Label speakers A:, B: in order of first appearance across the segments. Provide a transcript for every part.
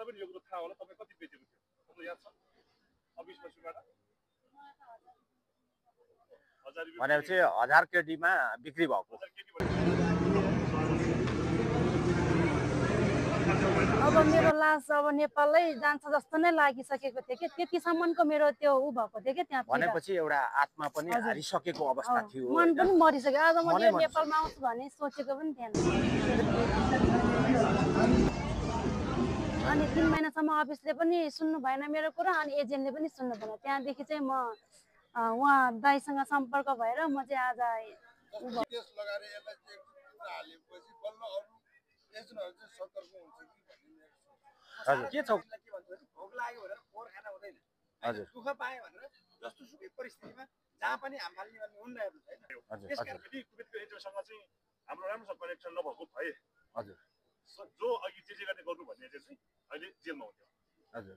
A: तपाईलाई पनि यो कुरो थाहा होला तपाई कति बेचेको थियो तपाईलाई याद छ अफिसमा सुबाट
B: भनेपछि 1000 केडीमा बिक्री भएको
C: अब मेरो लास अब नेपालै जान्छ जस्तो नै लागिसकेको थियो कि त्यतिसम्मको मेरो त्यो उ भएको थियो कि त्यहाँ
B: भनेपछि एउटा आत्मा पनि हारिसकेको अवस्था थियो
C: मन पनि मरिसक्यो आज म नेपालमा आउँछु भने सोचेको पनि थिएन अनि 3 महिनासम्म अफिसले पनि सुन्नु भएन मेरो कुरा अनि एजेन्टले पनि सुन्नु भएन त्यहाँदेखि चाहिँ म उहाँ दाइसँग सम्पर्क भएर म चाहिँ आज
D: केस लगाएर यसलाई चेक हालेपछि बल्ल अरु एजेन्टहरु चाहिँ सतर्क हुन्छ कि भन्ने
B: हजुर के छ
E: के भन्छ भोक लाग्यो भनेर फोहोर खाना हुँदैन
B: हजुर
E: दुःख पाए भनेर जस्तो सुकै परिस्थितिमा जहाँ पनि हामफाल्ने भन्ने हुन्न हैन
B: हजुर
A: त्यसकारण पनि कुवेतको एजेन्टसँग चाहिँ हाम्रो राम्रोसँग कनेक्सन नभएको भए
B: हजुर
A: जो अघि जे गर्ने गर्नु भन्ने चाहिँ अहिले जेलमा हुन्थ्यो
B: हजुर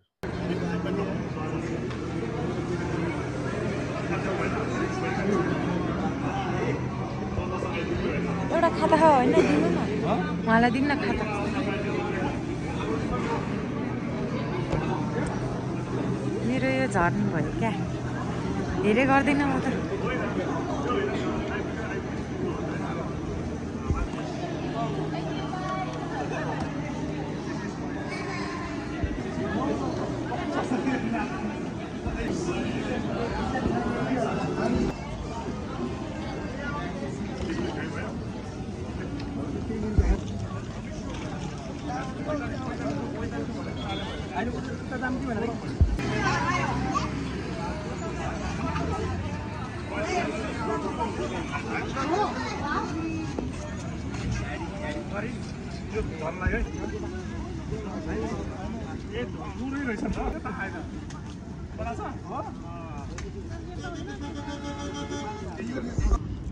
F: एउटा खाता होइन दिनु न उहाँलाई दिनु न खाता मेरो यो झर्नु भयो क्या धेरै गर्दैन म त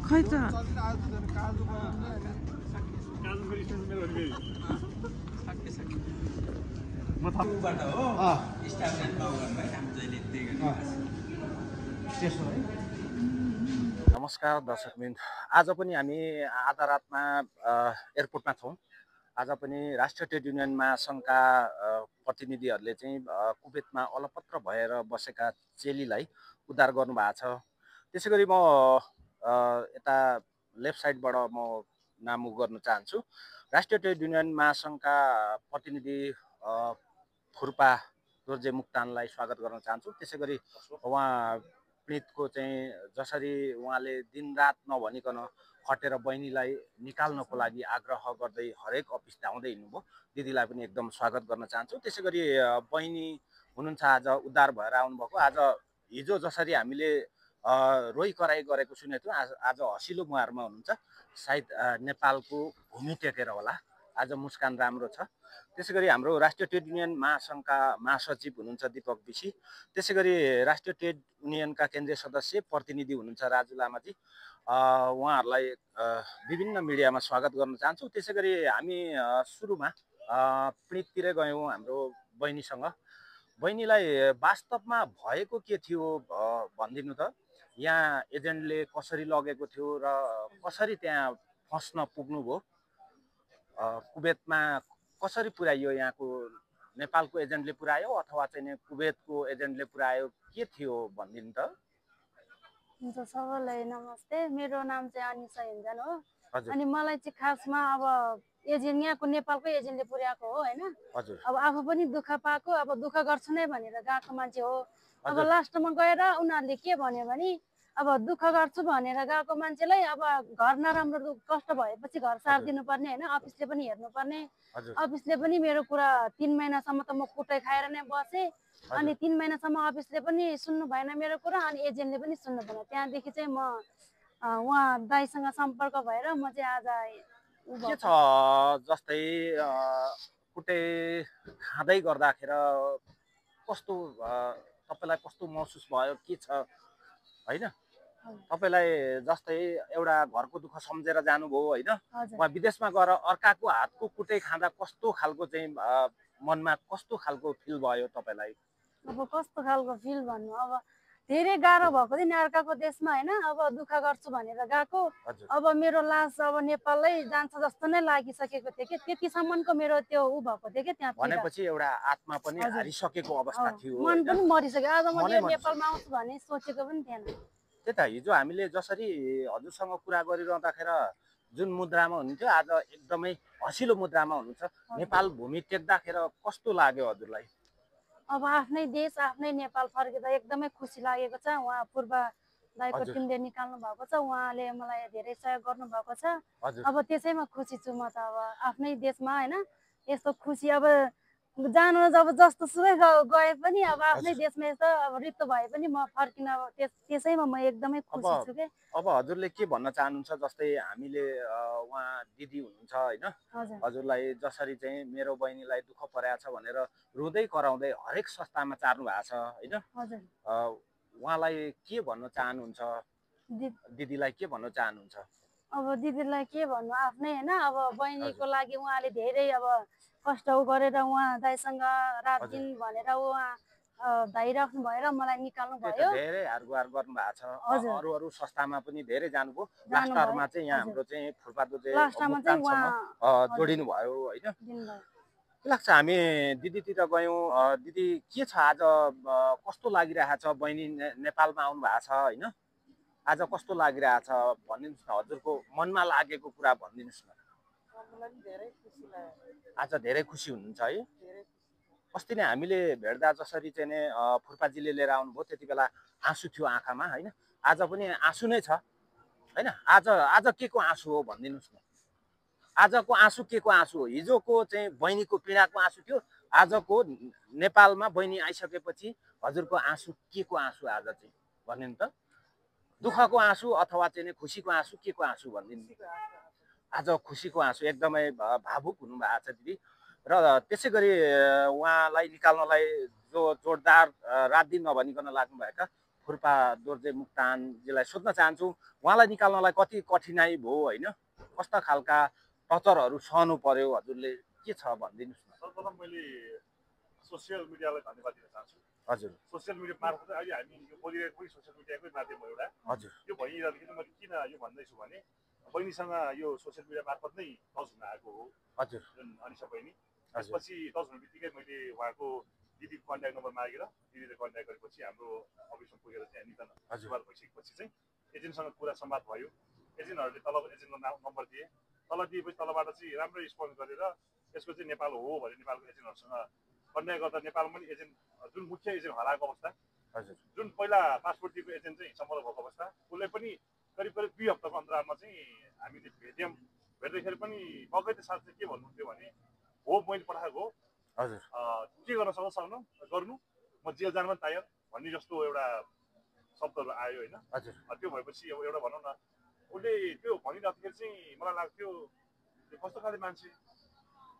F: खै त
B: नमस्कार दर्शकवृन्द आज पनि हामी आधा रातमा एयरपोर्टमा छौँ आज पनि राष्ट्रिय ट्रेड युनियन महासङ्घका प्रतिनिधिहरूले चाहिँ कुवेतमा अलपत्र भएर बसेका चेलीलाई उद्धार गर्नुभएको छ त्यसैगरी म यता लेफ्ट साइडबाट म नाम गर्न चाहन्छु राष्ट्रिय ट्रेड युनियन महासङ्घका प्रतिनिधि फुर्पा दोर्जे मुक्तानलाई स्वागत गर्न चाहन्छु त्यसैगरी उहाँ प्रीतको चाहिँ जसरी उहाँले दिनरात नभनिकन खटेर बहिनीलाई निकाल्नको लागि आग्रह गर्दै हरेक अफिस धाउँदै हिँड्नुभयो दिदीलाई पनि एकदम स्वागत गर्न चाहन्छु त्यसैगरी बहिनी हुनुहुन्छ आज उद्धार भएर आउनुभएको आज हिजो जसरी हामीले रोइ कराई गरेको सुनेको थियौँ आज हसिलो मुहारमा हुनुहुन्छ सायद नेपालको भूमि टेकेर होला आज मुस्कान राम्रो छ त्यसैगरी हाम्रो राष्ट्रिय ट्रेड युनियन महासङ्घका महासचिव हुनुहुन्छ दीपक विशी त्यसैगरी राष्ट्रिय ट्रेड युनियनका केन्द्रीय सदस्य प्रतिनिधि हुनुहुन्छ राजु लामाजी उहाँहरूलाई विभिन्न मिडियामा स्वागत गर्न चाहन्छु त्यसैगरी हामी सुरुमा प्रीततिरै गयौँ हाम्रो बहिनीसँग बहिनीलाई वास्तवमा भएको के थियो भनिदिनु त यहाँ एजेन्टले कसरी लगेको थियो र कसरी त्यहाँ फस्न पुग्नुभयो कुवेतमा कसरी पुर्यायो यहाँको नेपालको एजेन्टले पुर्यायो अथवा चाहिँ कुवेतको एजेन्टले पुर्यायो के थियो भनिदिनु त
C: हुन्छ सबैलाई नमस्ते मेरो नाम चाहिँ अनिसा हिन्जन हो
B: हजुर
C: अनि मलाई चाहिँ खासमा अब एजेन्ट यहाँको नेपालकै एजेन्टले पुर्याएको हो हैन
B: हजुर
C: अब आफू पनि दुःख पाएको अब दुःख गर्छु नै भनेर गएको मान्छे हो अब लास्टमा गएर उनीहरूले के भन्यो भने अब दुःख गर्छु भनेर गएको मान्छेलाई अब घर नराम्रो कष्ट भएपछि घर सारिदिनु पर्ने हैन अफिसले पनि हेर्नु पर्ने अफिसले पनि मेरो कुरा 3 महिनासम्म त म कुटाइ खाएर नै बसे अनि 3 महिनासम्म अफिसले पनि सुन्नु भएन मेरो कुरा अनि एजेन्टले पनि सुन्नु भएन त्यहाँदेखि चाहिँ म उहाँ दाइसँग सम्पर्क भएर म चाहिँ आज
B: के छ जस्तै कुटे खाँदै गर्दाखेरि कस्तो तपाईलाई कस्तो महसुस भयो के छ हैन तपाईलाई जस्तै एउटा घरको दुःख सम्झेर जानुभयो हैन उहाँ विदेशमा गएर अर्काको हातको कुटे खाँदा कस्तो खालको चाहिँ मनमा कस्तो खालको फिल भयो तपाईलाई
C: अब कस्तो खालको फिल भन्नु अब धेरै गाह्रो भएको दिन अर्काको देशमा होइन अब दुःख गर्छु भनेर गएको
B: हजुर
C: अब मेरो लास अब नेपालै जान्छ जस्तो नै लागिसकेको थियो कि त्यतिसम्मको मेरो त्यो ऊ भएको थियो कि त्यहाँतिर
B: भनेपछि एउटा आत्मा पनि
C: हजुर।
B: हारिसकेको अवस्था थियो
C: मन
B: होइन?
C: पनि मरिसक्यो आज म
B: मनै
C: यो
B: मरिसक्यो।
C: नेपालमा आउँछु भन्ने सोचेको पनि थिएन।
B: त्यही त हिजो हामीले जसरी हजुरसँग कुरा गरिरहँदाखेरि जुन मुद्रामा हुनुहुन्थ्यो आज एकदमै हँसिलो मुद्रामा हुनुहुन्छ। नेपाल भूमि टेक्दाखेरि कस्तो लाग्यो हजुरलाई?
C: अब आफ्नै देश आफ्नै नेपाल फर्किँदा एकदमै खुसी लागेको छ। उहाँ पूर्व दाइको
B: हजुर।
C: टिमले निकाल्नु भएको छ, उहाँले मलाई धेरै सहयोग गर्नुभएको छ।
B: हजुर
C: अब त्यसैमा खुसी छु म त। अब आफ्नै देशमा होइन यस्तो खुसी अब जानु जब जस्तो सुकै गए पनि अब आफ्नै
B: हजुर।
C: देशमा यस्तो अब रित्तो भए पनि म फर्किन अब त्यसैमा म एकदमै खुसी छु के।
B: अब हजुरले के भन्न चाहनुहुन्छ? जस्तै हामीले उहाँ दिदी हुनुहुन्छ होइन,
C: हजुर
B: हजुरलाई जसरी चाहिँ मेरो बहिनीलाई दुःख परेको छ भनेर रुँदै कराउँदै हरेक संस्थामा चार्नु भएको छ होइन,
C: हजुर
B: उहाँलाई के भन्न चाहनुहुन्छ?
C: दि-
B: दिदीलाई के भन्न चाहनुहुन्छ?
C: अब दिदीलाई के भन्नु आफ्नै होइन अब बहिनीको लागि उहाँले धेरै अब कष्ट गरेर उहाँ दाइसँग रात दिन भनेर उहाँ धाइराख्नु भएर मलाई निकाल्नु
B: त्यो त
C: भयो।
B: धेरै हारगुहार गर्नुभएको छ।
C: हजुर।
B: अरू अरू संस्थामा पनि धेरै जानुभयो।
C: जानुभयो,
B: लास्टरमा चाहिँ यहाँ
C: हजुर।
B: हाम्रो चाहिँ फुलपादो
C: लास्टमा चाहिँ उहाँ
B: जोडिनु भयो होइन।
C: दिनुभयो।
B: के लाग्छ हामी दिदीतिर गयौँ, दिदी के छ आज कस्तो लागिरहेको छ? बहिनी नेपालमा आउनु भएको छ होइन, आज कस्तो लागिरहेको छ भनिदिनुहोस् न, हजुरको मनमा लागेको कुरा भनिदिनुहोस् न। आज धेरै खुसी हुनुहुन्छ है? अस्ति नै हामीले भेट्दा जसरी चाहिँ नि फुर्पाजीले लिएर आउनुभयो त्यति बेला आँसु थियो आँखामा होइन, आज पनि आँसु नै छ होइन। आज के को आँसु हो भनिदिनुहोस् न। आजको आँसु के को आँसु हो? हिजोको चाहिँ बहिनीको पीडाको आँसु थियो, आजको नेपालमा बहिनी आइसकेपछि हजुरको आँसु के को आँसु आज चाहिँ भनिदिनु त? दुःखको आँसु अथवा चाहिँ खुसीको आँसु के को आँसु भनिदिनु? आज खुसीको आँसु एकदमै भावुक हुनुभएको छ दिदी। र त्यसै गरी उहाँलाई निकाल्नलाई जो जोरदार रात दिन नभनिकन लाग्नुभएका फुर्पा दोर्जे मुक्तानजीलाई सोध्न चाहन्छु, उहाँलाई निकाल्नलाई कति कठिनाइ भयो होइन, कस्ता खालका टचरहरू सहनु पर्यो हजुरले, के छ भनिदिनुहोस् न।
A: सर्वप्रथम मैले सोसियल मिडियालाई धन्यवाद दिन चाहन्छु।
B: हजुर
A: सोसियल मिडिया मार्फत अहिले हामी यो बोलिरहेको पनि सोसियल मिडियाकै माध्यम हो एउटा।
B: हजुर
A: यो भइरहँदाखेरि मैले किन यो भन्दैछु भने बहिनीसँग यो सोसियल मिडिया मार्फत नै टच हुन आएको हो
B: हजुर
A: जुन अनिसा बहिनी। त्यसपछि टच हुने बित्तिकै मैले उहाँको दिदीको कन्ट्याक्ट नम्बर मागेर दिदीले कन्ट्याक्ट गरेपछि हाम्रो अफिसमा पुगेर चाहिँ निकाल्न सुरुवात भइसकेपछि चाहिँ एजेन्टसँग कुरा संवाद भयो। एजेन्टहरूले तल एजेन्टको नम्बर दिए, तल दिएपछि तलबाट चाहिँ राम्रो रेस्पोन्स गरेर यसको चाहिँ नेपाल हो भने नेपालको एजेन्टहरूसँग कन्ट्याक्ट गर्दा नेपालमा पनि एजेन्ट जुन मुख्य एजेन्ट हराएको अवस्था,
B: हजुर
A: जुन पहिला पासपोर्ट दिएको एजेन्ट चाहिँ सम्पर्क भएको अवस्था, उसले पनि करिब करिब 2 हप्ताको अन्तरालमा चाहिँ हामीले भेट्यौँ। भेट्दाखेरि पनि बगैँचा साथ चाहिँ के भन्नुहुन्थ्यो भने हो मैले पठाएको हो,
B: हजुर
A: के गर्न सक्नु गर्नु, म जेल जान पनि तयार भन्ने जस्तो एउटा शब्दहरू आयो होइन।
B: हजुर
A: त्यो भएपछि अब एउटा भनौँ न उसले त्यो भनिराख्दाखेरि चाहिँ मलाई लाग्थ्यो त्यो कस्तो खाले मान्छे,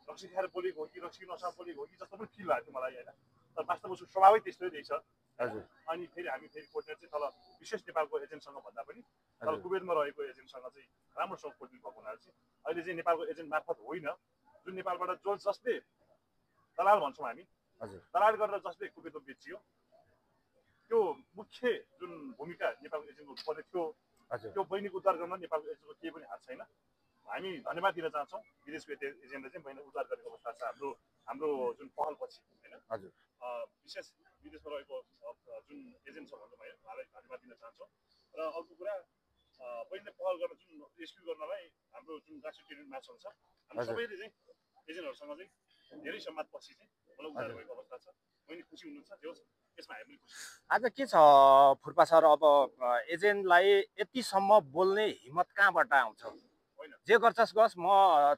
A: रक्सी खाएर बोलेको हो कि रक्सी नसा बोलेको हो कि जस्तो पनि फिल भएको थियो मलाई होइन। तर वास्तवमा उसको स्वभावै त्यस्तै रहेछ।
B: हजुर
A: अनि फेरि हामी कोर्डिनेट चाहिँ तल विशेष नेपालको एजेन्टसँग भन्दा पनि तल कुवेतमा रहेको एजेन्टसँग चाहिँ राम्रोसँग कोर्डिनेट भएको हुनाले चाहिँ अहिले चाहिँ नेपालको एजेन्ट मार्फत होइन, जुन नेपालबाट जसले दलाल भन्छौँ हामी,
B: हजुर
A: दलाल गरेर जसले कुवेतमा बेचियो त्यो मुख्य जुन भूमिका नेपालको एजेन्टको पर्ने थियो,
B: हजुर
A: त्यो बहिनीको उद्धार गर्न नेपालको एजेन्टको केही पनि हात छैन। हामी धन्यवाद दिन चाहन्छौँ विदेशको एजेन्टले चाहिँ बहिनी उद्धार गरेको अवस्था छ हाम्रो जुन पहलपछि होइन।
B: हजुर
A: विशेष विदेशमा रहेको जुन एजेन्ट छ भन्नुभयो उहाँलाई धन्यवाद दिन चाहन्छौँ। र अर्को कुरा बहिनीले पहल गर्न जुन रेस्क्यु गर्नलाई हाम्रो जुन राष्ट्रिय ट्रेनिङ म्याचहरू छ हामी सबैले चाहिँ एजेन्टहरूसँग चाहिँ धेरै समाजपछि चाहिँ मलाई उद्धार भएको अवस्था छ। बहिनी खुसी हुनुहुन्छ, जे होस् यसमा हामी पनि खुसी।
B: आज के छ फुर्पा सर, अब एजेन्टलाई यतिसम्म बोल्ने हिम्मत कहाँबाट आउँछ? जे गर्छस् गर्छ, म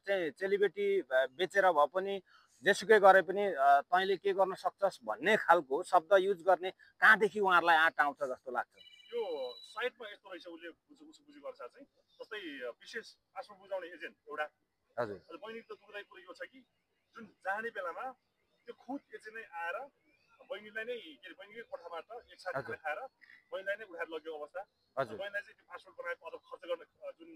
B: चाहिँ चेलीबेटी बेचेर भए पनि जेसुकै गरे पनि तैँले के गर्न सक्छस् भन्ने खालको शब्द युज गर्ने कहाँदेखि उहाँहरूलाई आँट आउँछ जस्तो लाग्छ?
A: यो साइडमा यस्तो रहेछ, उसले बुझी गर्छ चाहिँ जस्तै विशेष आफू बुझाउने एजेन्ट एउटा।
B: हजुर
A: बहिनी त दुःखदायी कुरो यो छ कि जुन जाने बेलामा त्यो खुद एजेन्ट नै आएर बहिनीलाई नै के अरे बहिनीकै कोठाबाट एक साथ खाएर बहिनीलाई नै उठाएर लगेको अवस्था। बहिनीलाई चाहिँ त्यो पासपोर्ट बनाएको अथवा खर्च गर्ने जुन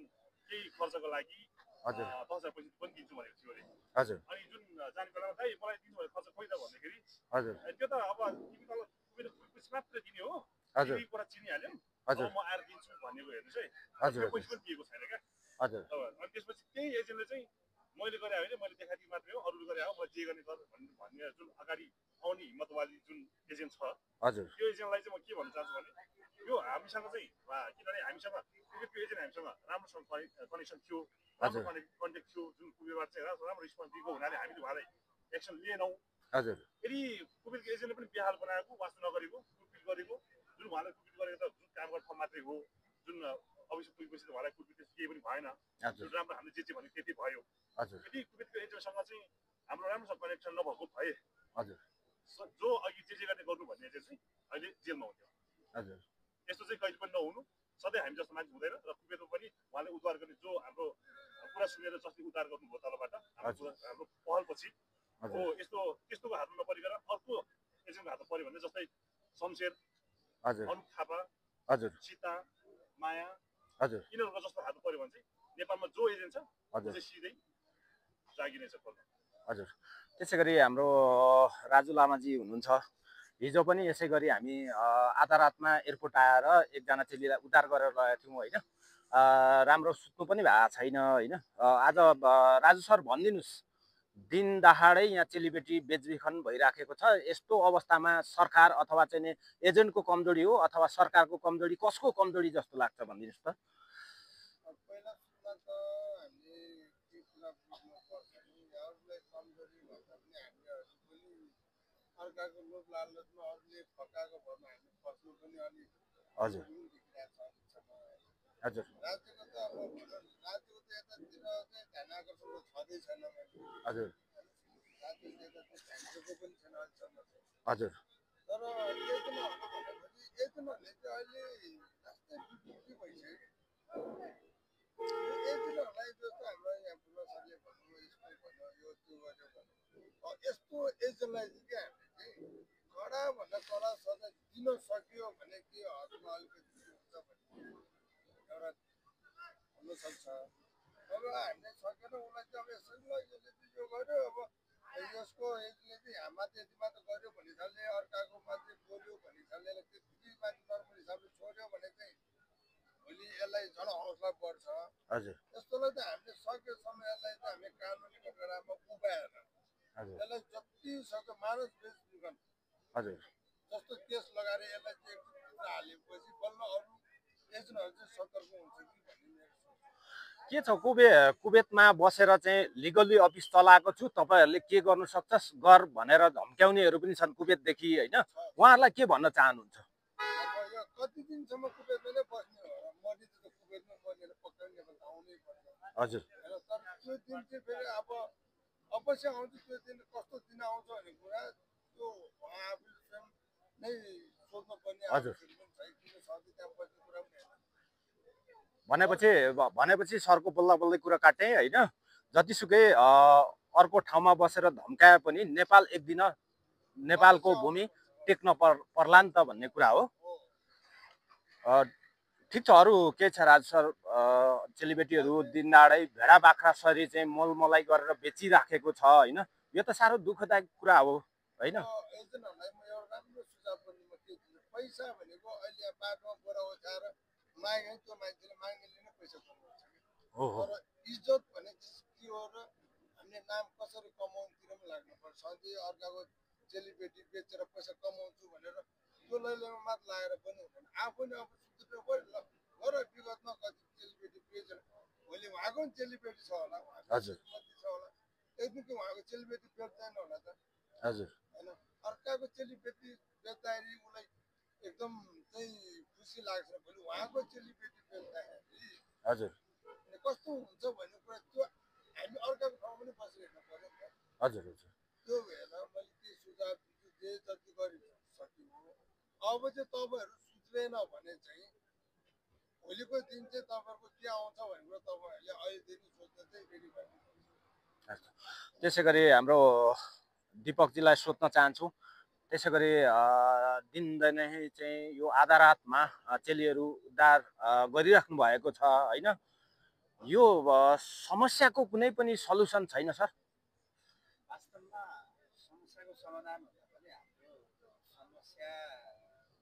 A: केही खर्चको लागि 10,000 पैसा पनि दिन्छु भनेको थियो अरे।
B: हजुर
A: अनि जुन जाने बेलामा दाइ मलाई दिनु भने खर्च खोइ त भन्दाखेरि
B: हजुर
A: त्यो त अब तिमी तल मात्रै दिने हो,
B: हजुर
A: यही कुरा चिनिहाल्यौँ
B: हजुर
A: म आएर दिन्छु भनेको हेर्नुहोस् है
B: हजुर
A: पैसा पनि दिएको छैन क्या
B: हजुर
A: अनि त्यसपछि त्यही एजेन्टले चाहिँ मैले गरे होइन मैले देखाइदिए मात्रै हो अरूले गरे हो म जे गर्ने गर भन्ने जुन अगाडि आउने हिम्मतवादी जुन एजेन्ट छ
B: हजुर
A: त्यो एजेन्टलाई चाहिँ म के भन्न चाहन्छु भने यो हामीसँग चाहिँ किनभने हामीसँग क्रिकेटको एजेन्ट हामीसँग राम्रोसँग कनेक्सन थियो राम्रो कन्ट्याक्ट थियो जुन कुबेरबाट चाहिँ राम्रो रिस्पोन्स दिएको हुनाले हामीले उहाँलाई एक्सन लिएनौँ
B: हजुर
A: फेरि कुबेरको एजेन्टले पनि बेहाल बनाएको वास्तु नगरेको कुटपिट गरेको जुन उहाँलाई कुटपिट गरेको त जुन काम गर्ने ठाउँ मात्रै हो जुन अभिषेक पुगेपछि त उहाँलाई कुटपिट केही पनि भएन जुन राम्रो हामीले जे भने त्यति भयो यदि कुबेरको एजेन्टसँग चाहिँ हाम्रो राम्रोसँग कनेक्सन नभएको भए जो अघि जे गर्ने गर्नु भन्ने एजेन्ट चाहिँ अहिले जेलमा हुन्थ्यो यस्तो चाहिँ कहिले पनि नहुनु सधैँ हामी जस्तो मान्छे हुँदैन र कुबेरमा पनि उहाँले उद्धार गर्ने जो हाम्रो कुरा सुनेर जसले उद्धार गर्नुभयो तलबाट हाम्रो पहलपछि हो यस्तोको हातमा नपरिकन अर्को एजेन्टको हातमा पऱ्यो भने जस्तै शमशेर अनुप थापा सीता माया यिनीहरूको जस्तो हातमा पऱ्यो भने चाहिँ नेपालमा जो एजेन्ट छ त्यो चाहिँ सिधै जागिनेछ
B: हजुर त्यसै गरी हाम्रो राजु लामाजी हुनुहुन्छ हिजो पनि यसै गरी हामी आधा रातमा एयरपोर्ट आएर एकजना चेलीलाई उद्धार गरेर लगेका थियौँ होइन राम्रो सुत्नु पनि भएको छैन होइन आज राजु सर भनिदिनुहोस् दिन दहाडै यहाँ चेलीबेटी बेचबिखन भइराखेको छ यस्तो अवस्थामा सरकार अथवा चाहिँ नि एजेन्टको कमजोरी हो अथवा सरकारको कमजोरी कसको कमजोरी जस्तो लाग्छ भनिदिनुहोस् त
D: अर्काको लोभ लालचमा अरूले फकाएको भरमा हामी फस्नु पनि अलिक
B: हजुर हजुर
D: राज्यको त अब राज्यको त यतातिर चाहिँ ध्यान आकर्षण छँदै छैन
B: हजुर
D: राज्यले यता ध्यान दिएको पनि छैन अहिलेसम्म
B: हजुर
D: तर एजेन्टहरू भनेपछि एजेन्टहरूले चाहिँ अहिले जस्तै विकृति भइसक्यो एजेन्टहरूलाई जस्तो हाम्रो यहाँ बुढो सरले भन्नु यस्तो भन्नु यो त्यो गर्यो भन्नु यस्तो एजेन्टलाई चाहिँ कडा भन्दा कडा सजाय दिन सकियो भने के हदमा अलिकति हुन्छ भन्ने एउटा हुनसक्छ अब हामीले सकेन उसलाई चाहिँ अब यसरी ल यसले चाहिँ यो गर्यो अब यसको यसले चाहिँ हामाथि यति मात्र गर्यो भन्ने हिसाबले अर्काको मात्रै बोल्यो भन्ने हिसाबले त्यति माथि नर्मल हिसाबले छोड्यो भने चाहिँ भोलि यसलाई झन् हौसला बढ्छ यस्तोलाई चाहिँ हामीले सकेसम्म यसलाई चाहिँ हामीले कानुनी कटकडामा उभ्याएर यसलाई जति सक्छ मानस बेचबिखन जस्तो केस लगाएर यसलाई चाहिँ एकचोटि हालेपछि बल्ल अरू एजेन्टहरू चाहिँ सतर्क हुन्छ कि भन्ने
B: के छ कुवेतमा बसेर चाहिँ लिगली अफिस चलाएको छु तपाईँहरूले के गर्नु सक्छ गर भनेर धम्क्याउनेहरू पनि छन् कुवेतदेखि होइन उहाँहरूलाई के भन्न चाहनुहुन्छ
D: यो कति दिनसम्म कुवेतमा नै बस्ने हो मरि त कुवेतमा बसेर पक्कै नेपाल आउनै पर्छ
B: हजुर
D: तर त्यो दिन चाहिँ फेरि अब अवश्य आउँछ त्यो दिन कस्तो दिन आउँछ भन्ने कुरा त्यो आफूले स्वयं नै सोध्नु पर्ने आवश्यक पनि छ किन सधैँ त्यहाँ बस्ने कुरा पनि होइन
B: भनेपछि सरको बल्ल बल्लै कुरा काटेँ होइन जतिसुकै अर्को ठाउँमा बसेर धम्काए पनि नेपाल एक दिन नेपालको भूमि टेक्न पर्ला नि त भन्ने कुरा हो ठिक छ अरू के छ राज सर चेलीबेटीहरू दिनदाडै भेडा बाख्रा सरी चाहिँ मोलमलाई गरेर बेचिराखेको छ होइन यो त साह्रो दुःखदायक कुरा हो होइन
D: एजेन्टहरूलाई म एउटा राम्रो सुझाव पनि म के दिन्छु पैसा भनेको अहिले बाटोमा बोरा उठाएर मागे त्यो मान्छेले माग्नेले नै पैसा कमाउँछ तर इज्जत भने के हो र हामीले नाम कसरी कमाउनुतिर पनि लाग्नुपर्छ सधैँ अर्काको चेलीबेटी बेचेर पैसा कमाउँछु भनेर त्यो लैलेमा मात्र लगाएर पनि हुँदैन आफू नै अब सुत्नु पऱ्यो ल गर विगतमा कति चेलीबेटी बेचेर भोलि उहाँको पनि चेलीबेटी छ होला उहाँको श्रीमती छ होला एकदिन उहाँको चेलीबेटी बेच्दैन होला त होइन अर्काको चेलीबेटी बेच्दाखेरि उसलाई एकदम चाहिँ खुसी लाग्छ भोलि उहाँको चेलीबेटी बेच्दाखेरि कस्तो हुन्छ भन्ने कुरा त्यो हामी अर्काको ठाउँमा पनि बसेर हेर्नु पर्यो नि त त्यो भएर मैले के सुझाव दिन्छु जे जति गरि सकियो अब चाहिँ तपाईँहरू सुध्रेन भने चाहिँ भोलिको दिन चाहिँ तपाईँहरूको के आउँछ भन्ने कुरा तपाईँहरूले अहिलेदेखि सोच्न चाहिँ रेडी गर्नु
B: त्यसै गरी हाम्रो दिपकजीलाई सोध्न चाहन्छु त्यसै गरी दिनदिनै चाहिँ यो आधा रातमा चेलीहरू उद्धार गरिराख्नु भएको छ होइन यो समस्याको कुनै पनि सल्युसन छैन सर
E: वास्तवमा समस्याको समाधान भन्दा पनि हाम्रो समस्या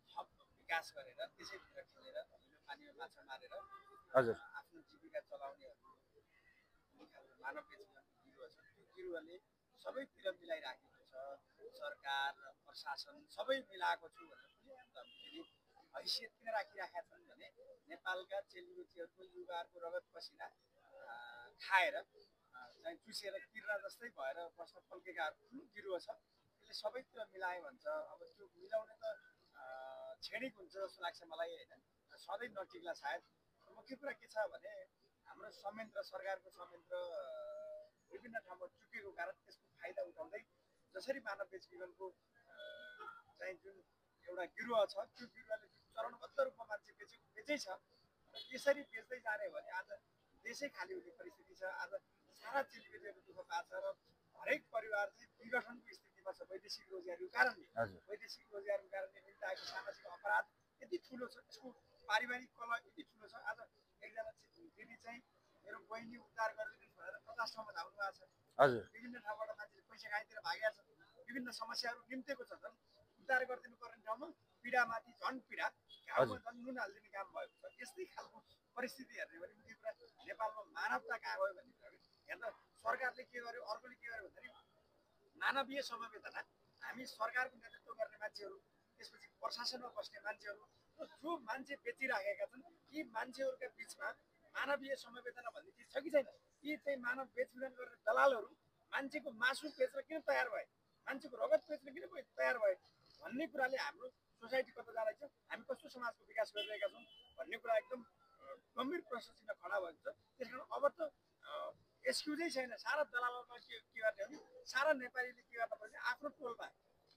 E: थप विकास गरेर त्यसैभित्र खेलेर पानीमा माछा मारेर
B: हजुर
E: आफ्नो जीविका चलाउनेहरू मानव बेचबिखनको गिरुवा छ। त्यो गिरुवाले सबैतिर मिलाइराखेको छ। सरकार प्रशासन सबै मिलाएको छु भनेर फेरि हैसियत किन राखिराखेका छन् भने नेपालका चेलीबेटीहरूको युवाहरूको रगत पसिना खाएर चाहिँ चुसेर किर्ना जस्तै भएर बस्न पल्केकाहरू ठुलो गिरुवा छ। त्यसले सबैतिर मिलायो भन्छ। अब त्यो मिलाउने त क्षणिक हुन्छ जस्तो लाग्छ मलाई होइन, सधैँ नटिक्ला सायद। मुख्य कुरा के छ भने हाम्रो संयन्त्र सरकारको संयन्त्र विभिन्न ठाउँमा चुकेको कारण त्यसको फाइदा उठाउँदै जसरी मानव बेचबिखनको चाहिँ जुन एउटा गिरुवा छ त्यो गिरुवाले चरणबद्ध रूपमा मान्छे बेचै छ यसरी बेच्दै जाने भने आज देशै खाली हुने परिस्थिति छ। आज सारा चेलीबेटीहरू दुःख पाएको छ र हरेक परिवार चाहिँ विघटनको स्थितिमा छ वैदेशिक रोजगारीको कारणले। वैदेशिक रोजगारको कारणले निम्ताएको सामाजिक अपराध यति ठुलो छ, यसको पारिवारिक कलह यति ठुलो छ। आज एकजना दिदी चाहिँ मेरो बहिनी उद्धार गरिदिनु भनेर 50 ठाउँमा धाउनु भएको छ। विभिन्न ठाउँबाट मान्छेले पैसा खाइदिएर भागेका छन्। विभिन्न समस्याहरू निम्तेको छ। झन् उद्धार गरिदिनु पर्ने ठाउँमा पीडामाथि झन् पीडा, घाउमा झन् नुन हालिदिने काम भएको छ। यस्तै खालको परिस्थिति हेर्ने भने मुख्य कुरा नेपालमा मानवता कहाँ गयो भन्ने कुरा हेर्दा सरकारले के गर्यो अर्कोले के गर्यो भन्दाखेरि मानवीय समवेदना हामी सरकारको नेतृत्व गर्ने मान्छेहरू त्यसपछि प्रशासनमा बस्ने मान्छेहरू जो मान्छे बेचिराखेका छन् यी मान्छेहरूका बिचमा मानवीय समवेदना भन्ने चिज छ कि छैन? यी चाहिँ मानव बेचबिखन गर्ने दलालहरू मान्छेको मासु बेच्न किन तयार भए, मान्छेको रगत बेच्न किन तयार भए भन्ने कुराले हाम्रो सोसाइटी कता जाँदैछ, हामी कस्तो समाजको विकास गरिरहेका छौँ भन्ने कुरा एकदम गम्भीर प्रश्न चिन्ह खडा भएको छ। त्यस कारण अब त एक्सक्युजै छैन। सारा दलालहरूमा के गर्ने हो भने सारा नेपालीले के गर्न पर्ने आफ्नो टोलमा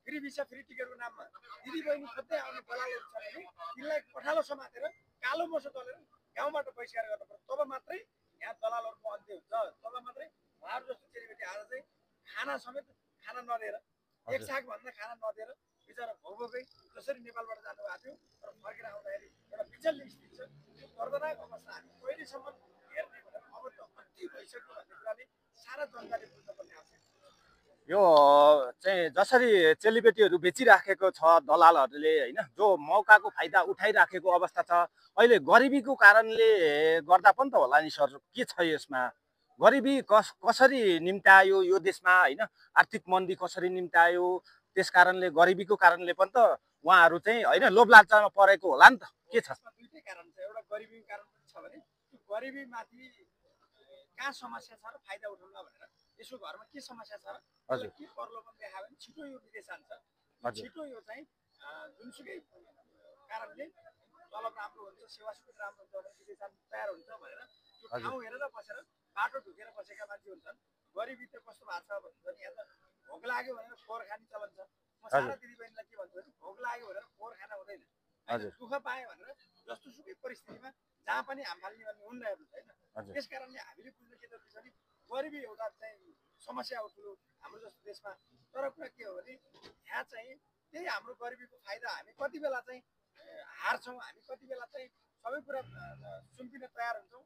E: फ्री भिसा फ्री टिकटको नाममा दिदीबहिनी खोज्दै आउने दलालहरू छ भने तिनलाई पठालो समातेर कालो मोसो दलेर गाउँबाट बहिष्कार गर्नु पर्छ। तब मात्रै यहाँ दलालहरूको अन्त्य हुन्छ। तब मात्रै उहाँहरू जस्तो चेलीबेटी आज चाहिँ खाना समेत खाना नदिएर एक सागभन्दा खाना नदिएर बिचरा भोकै जसरी नेपालबाट जानुभएको थियो तर फर्केर आउँदाखेरि एउटा विचल्य स्थिति छ। त्यो दर्दनाक अवस्था हामी कहिलेसम्म हेर्ने भनेर अब त अति भइसक्यो भन्ने कुराले सारा जनताले बुझ्नुपर्ने आवश्यक छ।
B: यो चाहिँ जसरी चेलीबेटीहरू बेचिराखेको छ दलालहरूले होइन, जो मौकाको फाइदा उठाइराखेको अवस्था छ। अहिले गरिबीको कारणले गर्दा पनि त होला नि सर, के छ यसमा? गरिबी कसरी निम्त्यायो यो देशमा होइन, आर्थिक मन्दी कसरी निम्त्यायो, त्यस कारणले गरिबीको कारणले पनि त उहाँहरू चाहिँ होइन लोभ लालचामा परेको होला नि त। के छ?
E: दुईटै कारण छ। एउटा गरिबीको कारण पनि छ भने त्यो गरिबीमाथि कहाँ समस्या छ र फाइदा उठाउन भनेर यसो घरमा के समस्या छ र के प्रलोभन देखायो भने छिटो यो विदेश जान्छ, छिटो यो चाहिँ जुनसुकै कारणले तलब राम्रो हुन्छ, सेवा सुविधा राम्रो हुन्छ भने विदेश जानु तयार हुन्छ भनेर त्यो ठाउँ हेरेर बसेर बाटो ढुकेर बसेका मान्छे हुन्छन्। गरिबी त कस्तो भएको छ भने यहाँ त भोक लाग्यो भनेर फोहोर खाने चलन छ। म सारा दिदीबहिनीलाई के भन्छु भने भोक लाग्यो भनेर फोहोर खान हुँदैन। दुःख पाएँ भनेर जस्तोसुकै परिस्थितिमा जहाँ पनि हाम फाल्ने भन्ने हुन्न हेर्नु होइन। त्यस कारणले हामीले बुझ्नु के जरुरी छ भने गरिबी एउटा चाहिँ समस्या हो ठुलो हाम्रो जस्तो देशमा। तर कुरा के हो भने यहाँ चाहिँ त्यही हाम्रो गरिबीको फाइदा हामी कति बेला चाहिँ हार्छौँ, हामी कति बेला चाहिँ सबै कुरा सुम्पिन तयार हुन्छौँ।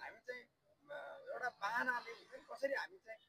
E: हामी चाहिँ एउटा बाहनाले कसरी हामी चाहिँ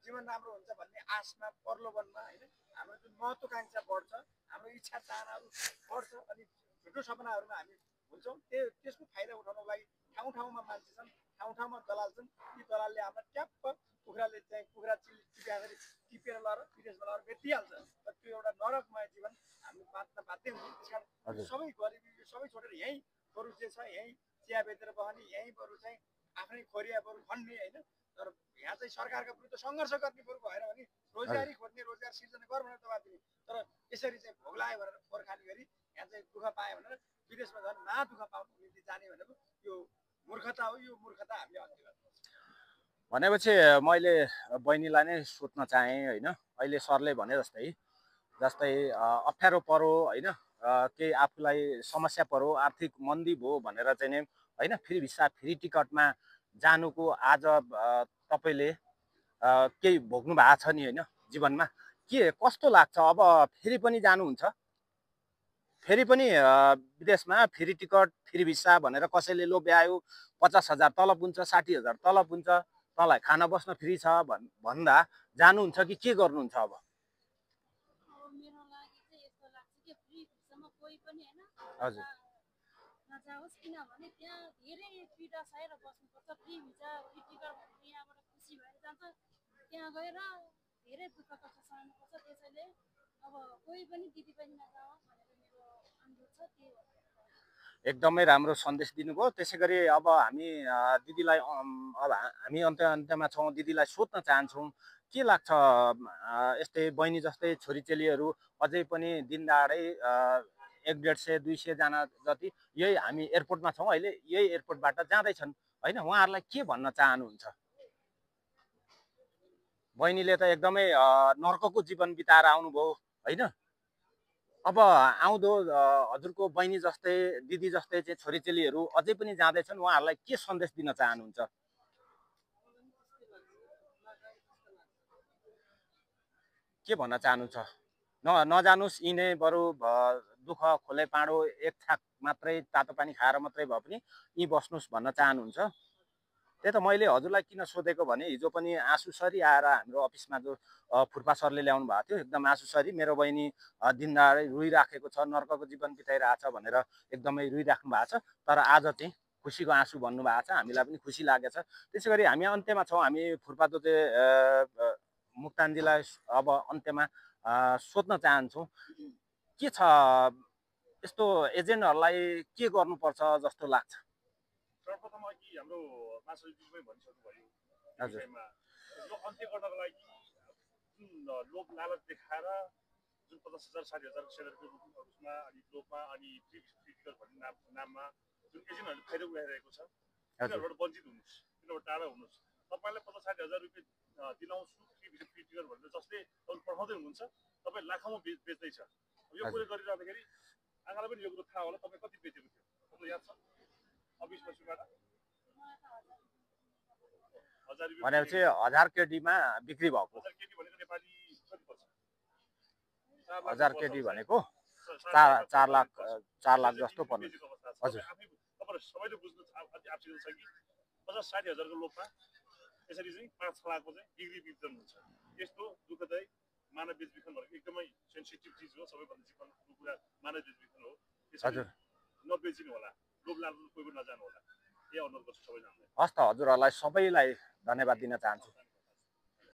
E: जीवन राम्रो हुन्छ भन्ने आशमा प्रलोभनमा होइन हाम्रो जुन महत्त्वाकांक्षा बढ्छ, हाम्रो इच्छा चाहनाहरू बढ्छ अनि झुटो सपनाहरूमा हामी हुन्छौँ। त्यसको फाइदा उठाउनको लागि ठाउँ ठाउँमा मान्छे छन्, ठाउँ ठाउँमा दलाल छन्। ती दलालले हामीलाई ट्याप्प कुखुराले चाहिँ कुखुरा टिपेर टिपेर लगेर विदेशमा लगेर बेचिहाल्छ। तर त्यो एउटा नरकमय जीवन हामी बाँच्न बाध्य हुन्छौँ। त्यस कारण सबै गरिबी सबै छोडेर यहीँ बरु जे छ यहीँ चिया बेचेर बस्ने, यहीँ बरु चाहिँ आफ्नै खोरिया बरु खन्ने होइन। तर यहाँ चाहिँ सरकारका विरुद्ध सङ्घर्ष गर्ने बरु भएर भने रोजगारी खोज्ने, रोजगार सिर्जना गर भनेर दबाब दिने। तर यसरी चाहिँ भोग लाग्यो भनेर फोहोर खाने गरी यहाँ चाहिँ दुःख पायो भनेर विदेशमा झन् दुःख पाउनु निम्ति जाने भनेको यो मूर्खता हो। यो मूर्खता हामीले अन्त्य गर्नुपर्छ।
B: भनेपछि मैले बहिनीलाई नै सोध्न चाहेँ होइन, अहिले सरले भने जस्तै अप्ठ्यारो परो होइन, केही आफूलाई समस्या परो, आर्थिक मन्दी भयो भनेर चाहिँ नि होइन फ्री भिसा फ्री टिकटमा जानुको आज तपाईँले केही भोग्नु भएको छ नि होइन जीवनमा, के कस्तो लाग्छ? अब फेरि पनि जानुहुन्छ, फेरि पनि विदेशमा फ्री टिकट फ्री भिसा भनेर कसैले लोभ्यायो 50,000 तलब हुन्छ, 60,000 तलब हुन्छ, तँलाई खाना बस्न फ्री छ भन्दा जानुहुन्छ कि के गर्नुहुन्छ? अब
C: मेरो लागि चाहिँ जस्तो लाग्छ कि फ्री भिसामा कोही पनि हैन
B: हजुर
C: नजाओस् किनभने त्यहाँ धेरै पिडा सहेर बस्नुपर्छ फ्री भिजा फ्री टिकट भनेर यहाँबाट खुसी भएर जान्छ त्यहाँ गएर धेरै दुःख कष्ट सहनुपर्छ त्यसैले अब कोही पनि दिदी पनि नजाओस् भनेर मेरो अनुरोध छ त्यही हो
B: एकदमै राम्रो सन्देश दिनुभयो। त्यसै गरी अब हामी दिदीलाई अब हामी अन्त्यमा छौँ, दिदीलाई सोध्न चाहन्छौँ के लाग्छ यस्तै बहिनी जस्तै छोरीचेलीहरू अझै पनि दिनदाडै 100, 150, 200 जना जति यही हामी एयरपोर्टमा छौँ अहिले, यही एयरपोर्टबाट जाँदैछन् होइन, उहाँहरूलाई के भन्न चाहनुहुन्छ? बहिनीले त एकदमै नर्कको जीवन बिताएर आउनुभयो होइन, अब आउँदो हजुरको बहिनी जस्तै दिदी जस्तै चाहिँ छोरीचेलीहरू अझै पनि जाँदैछन्, उहाँहरूलाई के सन्देश दिन चाहनुहुन्छ? के भन्न चाहनुहुन्छ? नजानुस्, यिनै बरु दुःख खोले पाँडो एक छाक मात्रै तातो पानी खाएर मात्रै भए पनि यहीँ बस्नुहोस् भन्न चाहनुहुन्छ? त्यही त मैले हजुरलाई किन सोधेको भने हिजो पनि आँसुसरी आएर हाम्रो अफिसमा जो फुर्पा सरले ल्याउनु भएको थियो, एकदम आँसुसरी मेरो बहिनी दिनदाडै रोइराखेको छ, नर्कको जीवन बिताइरहेछ भनेर एकदमै रोइराख्नु भएको छ। तर आज चाहिँ खुसीको आँसु भन्नुभएको छ, हामीलाई पनि खुसी लागेछ। त्यसै गरी हामी अन्त्यमा छौँ, हामी फुर्पा दोते मुक्तानजीलाई अब अन्त्यमा सोध्न चाहन्छौँ के छ यस्तो एजेन्टहरूलाई के गर्नुपर्छ जस्तो लाग्छ?
A: सर्वप्रथम अघि हाम्रो मासुजीमै भनिसक्नु भयो
B: हजुर
A: यो अन्त्य गर्नको लागि जुन लोभ लालच देखाएर जुन 50,000 60,000 सेलरीको रूपमा अनि लोभमा अनि फ्री टिकट भन्ने नाममा जुन एजेन्टहरूले फाइदा उठाइरहेको छ तिनीहरूबाट वञ्चित हुनुहोस्, तिनीहरूबाट टाढा हुनुहोस्। तपाईँलाई 50-60,000 रुपियाँ दिलाउँछु फ्री टिकट भनेर जसले तपाईँ पठाउँदै हुनुहुन्छ तपाईँ लाखौँमा बेच्दैछ। यो कुरो गरिरहँदाखेरि आँखालाई पनि यो कुरो थाहा होला तपाईँ कति बेचेको थियो, तपाईँलाई याद छ? अफिस बसीबाट 1000 रुपियाँ
B: भनेपछि 1000 केडीमा बिक्री भएको।
A: 1000 केडी भनेको नेपाली कति पर्छ?
B: 1000 केडी भनेको 4 लाख जस्तो पर्छ। हजुर
A: तपाईहरु सबैले बुझ्नु आवश्यक छ कि 50-60 हजारको लोभमा यसरी चाहिँ 5 लाखको चाहिँ डिग्री वितरण हुन्छ। यस्तो दुःखदायी मानव बेचबिखन भनेको एकदमै सेन्सिटिभ चिज हो, सबैभन्दा जीवनको कुरा मानव बेचबिखन हो।
B: हजुर
A: नबेचिनु होला, लोभ लालच कोही पनि नजानु होला, यही अनुरोध गर्छु सबैजनालाई।
B: हस् त, हजुरहरूलाई सबैलाई धन्यवाद दिन चाहन्छु।